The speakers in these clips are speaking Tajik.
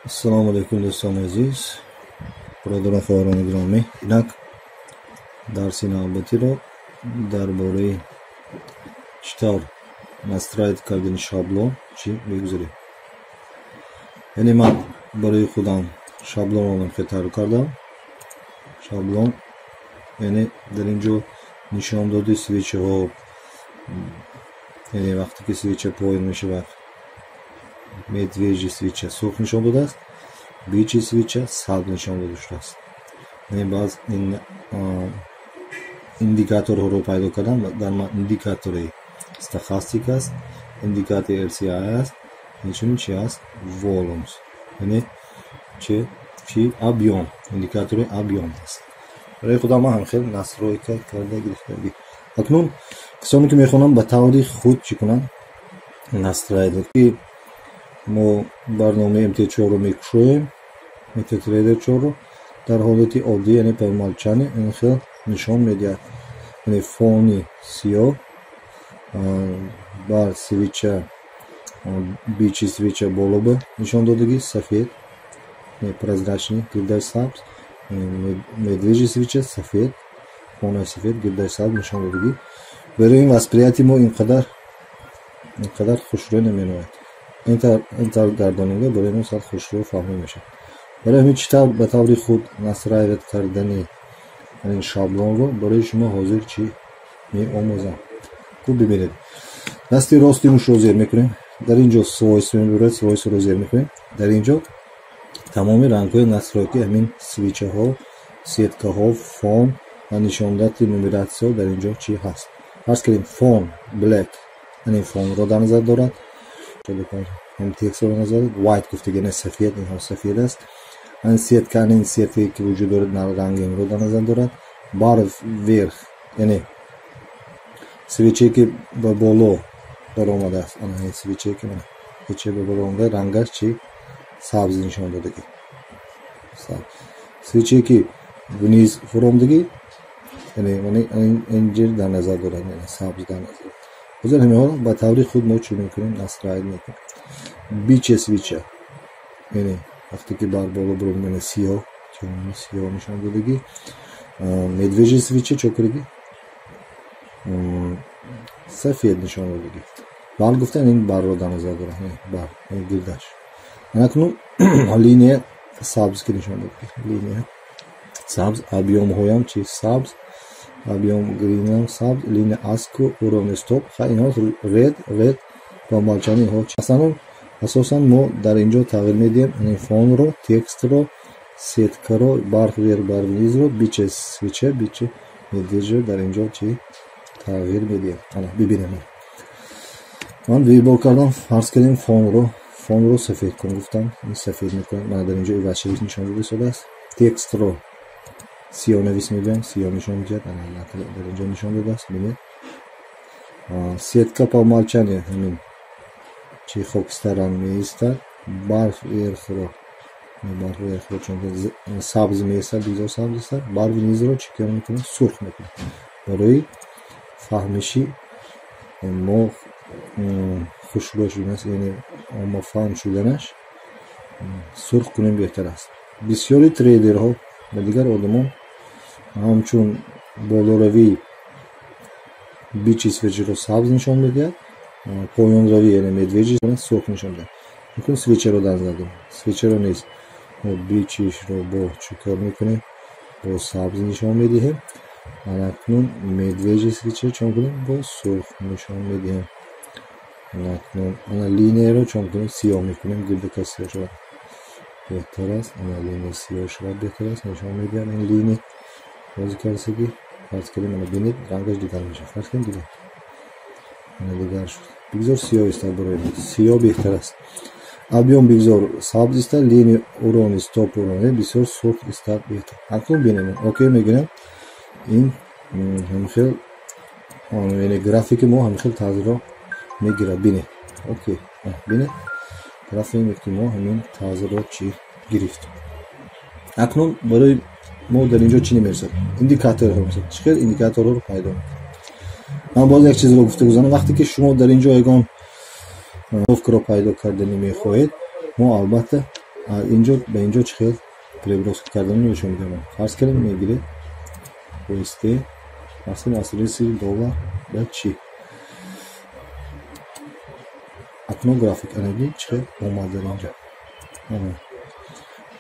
Ассалому алайкум, дӯстони азиз, бародарон, хоҳарони гиромӣ. Инак, дарси навбатиро дар бораи чӣ тавр настраивать кардани шаблон чӣ мегузарем. Яъне ман барои худам шаблонро хел тайёр кардам. Шаблон, яъне дар ин ҷо нишондоди свечаҳо, яъне вақте ки свеча поён мешавад, медвежий свеча сурх нишон додааст, бычий свеча сабз нишон дода шудааст. Яъне баъз ин индикаторҳоро пайдо кардам. Дар ман индикатори стохастик аст, индикатори RSI аст, инчунин чи аст? Volumes, яъне чи объём, индикатори объём аст. Барои худам ман ҳамхел настройка карда гирифтагӣ. Акнун касоне ки мехонанд, ба таври худ чӣ кунанд? Настраивать. Ки мо барномаи MT4-ро мекушоем, MetaTrader 4-ро дар ҳолати оддӣ, яъне по умолчанию ин хел нишон медиҳад, яъне фони сиёҳ бар свеча, бычий свеча боло ба нишон додагӣ сафед, прозрачный, гирдаш сабз, медвежий свеча сафед, фонаи сафед, гирдаш сабз нишон додагӣ. Барои ин восприятие мо инқадар хушрӯ наменояд. Ин тавр гардонида барои мо сар хушрӯ фаҳмӣ мешавад. Барои ҳамин чӣ тавр ба таври худ настраивать кардани ин шаблонро барои шумо ҳозир чӣ меомӯзам. Хуб, бибинед, дасти рости мушро зер мекунем, дар ин ҷо свойство мебурад, свойстворо зер мекунем. Дар ин ҷо тамоми рангҳои настройки ҳамин свечаҳо, сеткаҳо, фон ва нишондоди нумератсияҳо дар ин ҷо чӣ ҳаст. Фарз кардем, фон black, яъне фонро дар назар дорад, ҳам текстро назар дорад. White гуфтаги, яъне сафед, инҳо сафед аст. Ан сетка, ин сеткае ки вуҷуд дорад, ранги инро дар назар дорад. Бар вверх, яъне свечае ки ба боло баромадааст, ана ин свечае ки мана свеча ба боло омада, рангаш чи? Сабз нишон додагӣ. Свечае ки вниз фуромадагӣ, яъне инҷир дар назар дорад, сабз дар назар. Ҳозир ҳаминҳоро ба таври худ мо чӣ мекунем? Настраивать мекунем. Бычья свеча, яъне вақте ки бар боло буром, яъне сиёҳ, сиёҳ нишон додагӣ. Медвежий свеча чо кардагӣ? Сафед нишон додагӣ. Бар гуфтан, ин барро дар назар дорад, бар гирдаш. Анакнун линия сабз ки нишон додагӣ, линия сабз, объёмҳоям чи? Сабз, объём гринам сабз, линия аску, уровни стоп, ха, инҳо red, red по умолчанию инҳо. Асалан, асосан мо дар ин ҷо тағйир медиҳем ин фонро, текстро, сеткаро, бар вверх, бар внизро, бычья свеча, бычья, медвежий дар ин ҷо чи тағйир медиҳем. Ана, бибинем, ман выбор кардам. Фарз кардем, фонро сафед кун гуфтам, ин сафед мекунам. Мана, дар ин ҷо ивазшавиш нишон дода истодааст. Текстро сиёҳнавис мегӯям, сиёҳ нишон медиҳад. Дар ин ҷо нишон додааст, бинед. Сетка по умолчанию ҳамин чи хокистарранг меистад. Бар вверхро, бар вверхро чун сабз меистад, бигзор сабз истад. Бар внизро чӣ кор мекунем? Сурх мекунем. Барои фаҳмиши мо хушрӯ шуданаш, яъне оммафаҳм шуданаш, сурх кунем беҳтар аст. Бисёри трейдерҳо ва дигар одамон ҳамчун болоравии бычий свечаро сабз нишон медиҳад, поёнравӣ, яъне медвежий, сурх нишон медиҳад. Мумкин свечаро дар назар дорем, свечаро нест. Мо бычийшро бо чӣ кор мекунем? Бо сабз нишон медиҳем. Анакнун медвежий свеча чон кунем? Бо сурх нишон медиҳем. Анакнун ана линияро чон кунем? Сиёҳ мекунем, гирдака сиёҳ шавад беҳтар аст. Ана, линия сиёҳ шавад беҳтар аст. Нишон медиҳам ин линия бози кардагӣ. Фарз кардем, ана, бинед, рангаш дигар мешавад. Фарз кардем, дигар, ана, дигар шуд. Бигзор сиёҳ истад, барои мо сиёҳ беҳтар аст. Объём бигзор сабз истад, линия уровни стоп, уровни бисёр сурх истад беҳтар. Акнун бинем, окей мегирам. Ин ҳамхел, яъне графики мо ҳамхел тағйирро мегирад. Бинед, окей, бинед, графики мо ҳамин тағйирро чӣ гирифт. Акнун барои мо дар ин ҷо чӣ намерасад? Индикаторҳо мерасад. Чӣ хел индикаторҳоро пайдо мекунем? Ман боз як чизро гуфта гузарам. Вақте ки шумо дар ин ҷо ягон ро пайдо карданӣ мехоҳед, мо албатта Инҷо ба инҷо чӣ хел переброска кардан нишон медиҳам. Фарз кардем мегиред USD, фарз кардем австралийский доллар ба чӣ? Акнун график анаги чӣ хел омад дар инҷо.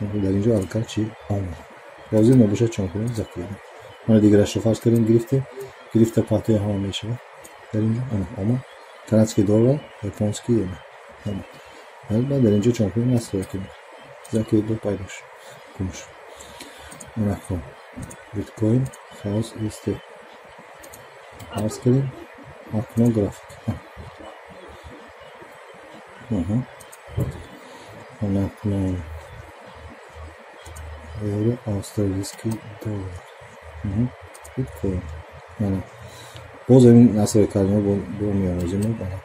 Дар инҷо алка чӣ омад. Лозим набошад чон кунем, закрепим. Мана дигарашро фарз кардем гирифтем, гирифта паҳтои ҳама мешавад. Дар инҷо ана омад. Канадский доллар, японский иена. Омад. Баъд дар инҷо чон кунем, настрой кунем. Закрепим пайдо шуд. Гум шуд. Ана хуб. Биткоин, хаос, USD. Фарз кардем. Акнун график. Акнун евро, австралийский доллар. Биткоин. Ана. Боз ҳамин настрой кардем, бо меомӯзем. Ана.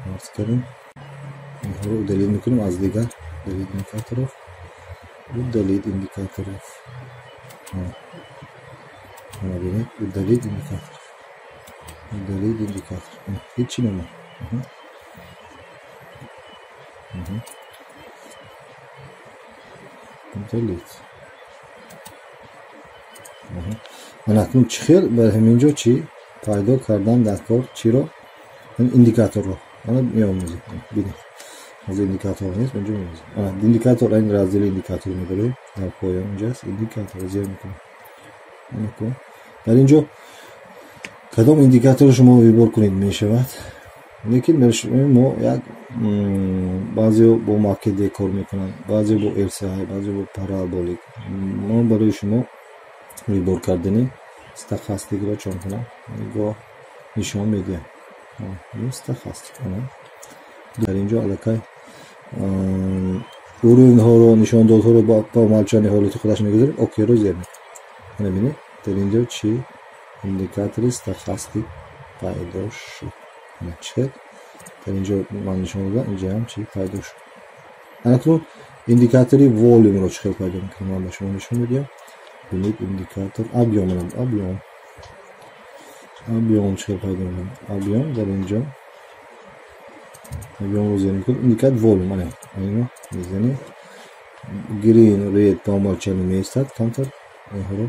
Фарз кардем. Инҳоро удалить мекунем аз дигар удалить индикаторов. Удалить индикаторов. Ана бинед, удалить индикаторов. Удалить индикатор. Ҳеҷ чӣ намонд. Удалить. Ана акнун чӣ хел бар ҳамин ҷо чӣ пайдо кардан дар кор чиро? Индикаторро. Ана меомӯзем. Бинед. Аз индикатор нест, инҷо меомӯзем. Ана индикатор, ин раздели индикатор мебарем. Дар поён инҷаст индикатор зер мекунем. Ана кун. Дар инҷо кадом индикаторро шумо вибор кунед мешавад. Лекин мо як баъзеҳо бо MACD кор мекунанд, баъзеҳо бо RSI, баъзеҳо бо параболик. Мо барои шумо вибор кардани стохастикро чон кунам, нигоҳ нишон медиҳам. Стохастик. Дар инҷо аллакай уровенҳоро, нишондодҳоро ба умолчании ҳолати худаш мегузорем, окейро зер мекунем. Ана бинед, дар инҷо чӣ индикатори стохастик пайдо шуд. Ана чӣ дар инҷо ман нишон додам, инҷо ҳам чӣ пайдо шуд. Акнун индикатори волюмро чӣ хел пайдо мекунем, ман ба шумо нишон медиҳам. Бинед, индикатор объём, объём, объём чӣ хел пайдо мекунем? Объём дар инҷо объёмро зер мекунем, индикатор волюм, ана ино мезанем. Green, red ба умолчанию меистад, камтар инҳоро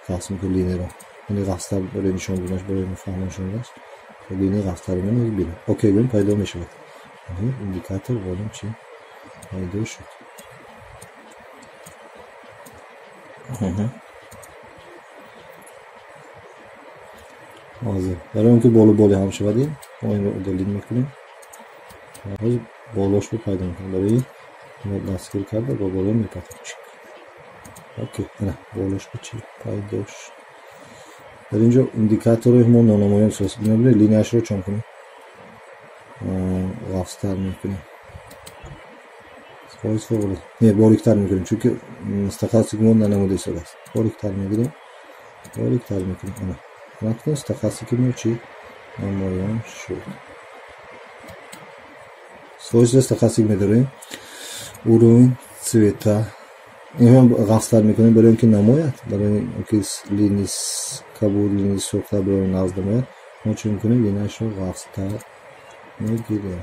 тақсим мекунем линияро. Яъне ғафстар барои нишон доданаш, барои фаҳм нишон доданаш. Линияи ғафстарро мебинем. Окей, гӯем пайдо мешавад. Индикатор волюм чӣ пайдо шуд. Ҳозир барои он ки боло боли ҳам шавад, мо инро удалить мекунем. Ҳозир болошро пайдо мекунем. Барои ин дастгир карда бо боло мепартем. Окей, ана болошро чӣ пайдо шуд. Дар инҷо индикатори мо нонамоён соз. Бинобар линияшро чон кунем, ғафстар мекунем. Не, бориктар мекунем, чунки стохастик мо нанамуда истодааст. Бориктар мегирем, бориктар мекунем. Ана акнун стохастики мо чӣ намоён шуд. Свойства стохастик медорем. Уровень цвета инҳо ғафстар мекунем барои он ки намояд, барои он ки линии кабуд, линии сурхтар барои нағз намояд. Мо чӣ мекунем? Линияшро ғафстар мегирем.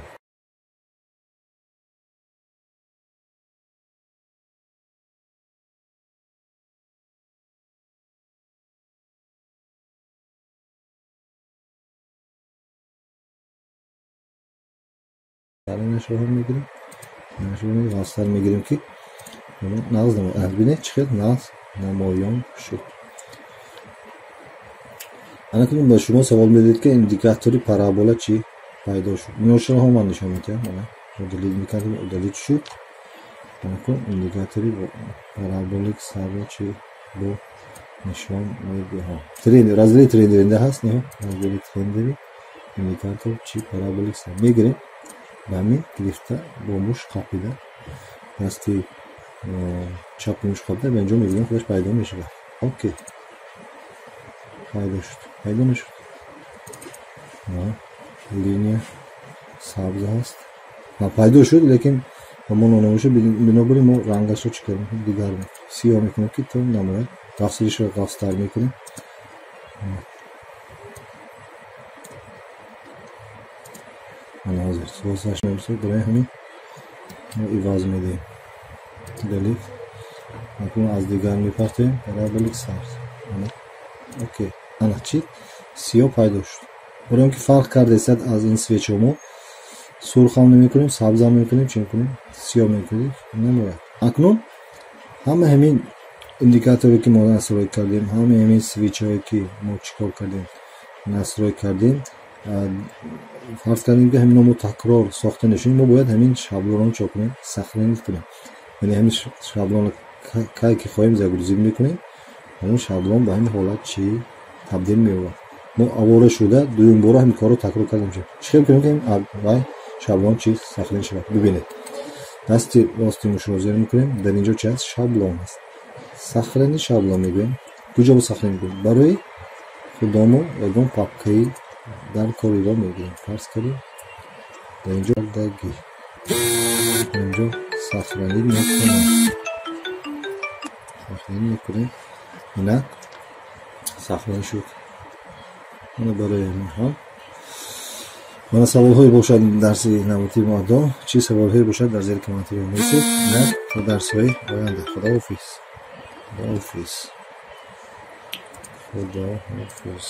Линияшро ҳам мегирем, линияшро ғафстар мегирем ки нағз намояд. Бинед чӣ хел нағз намоён шуд. Ана ба шумо савол медиҳед ки индикатори парабола чӣ пайдо шуд. Иношро ҳам ман нишон медиҳам. Ана удалить индикатор удалить шуд. Ана индикатори параболик сарро чӣ бо нишон медиҳам. Тренд, раздели трендеринда ҳаст, не? Раздели трендери индикатор чӣ параболик сар мегирем. Ба ҳамин гирифта бо муш қапида дасти чапи муш қапида ба инҷо мегирем, худаш пайдо мешавад. Окей, пайдо шуд. Пайдо нашуд. Линия сабз ҳаст. Пайдо шуд, лекин ҳамон нонамоша. Бинобар ин мо рангашро чӣ кор мекунем? Дигар сиёҳ мекунем ки то намояд. Ғафсиришро ғафстар мекунем. Ана ҳозир свойстваш мебошад. Барои ҳамин мо иваз медиҳем. Удалить. Акнун аз дигар мепартоем, параболик сабз. Окей. Ана чӣ? Сиёҳ пайдо шуд. Барои он ки фарқ кардесад аз ин свеча мо сурхам намекунем, сабзам мекунем, чӣ мекунем? Сиёҳ мекунем. Намояд. Акнун ҳама ҳамин индикаторе ки мо настрой кардем, ҳама ҳамин свечаҳое ки мо чӣ кор кардем, настрой кардем, фарз кардем ки ҳамино мо такрор сохта нешудем, мо бояд ҳамин шаблонро чӣ кунем? Сохранить кунем. Яъне ҳамин шаблонро кай ки хоҳем загрузить мекунем, ҳамон шаблон ба ҳамин ҳолат чӣ табдил меёбад. Мо авора шуда дуюм бора ҳамин корро такрор кардем. Чӣ хел кунем ки вай шаблон чӣ сохранить шавад? Бибинед, дасти рости мушро зер мекунем, дар инҷо чи аст? Шаблон аст. Сохранить шаблон мегӯем. Куҷо бо сохранить мекунем? Барои худомо ягон папкаи дар кориро мегирем. Фарз кардем, дар инҷо даги инҷо сохранить мекунем, сохранить мекунем. Инак сохранить шуд. Мана барои ҳамин ҳам мана саволҳое бошад, дарси навбатии мо адо чӣ саволҳое бошад, дар зери комментариҳо нависед. Инак то дарсҳои оянда, худоҳофиз, худоҳофиз, худоҳофиз.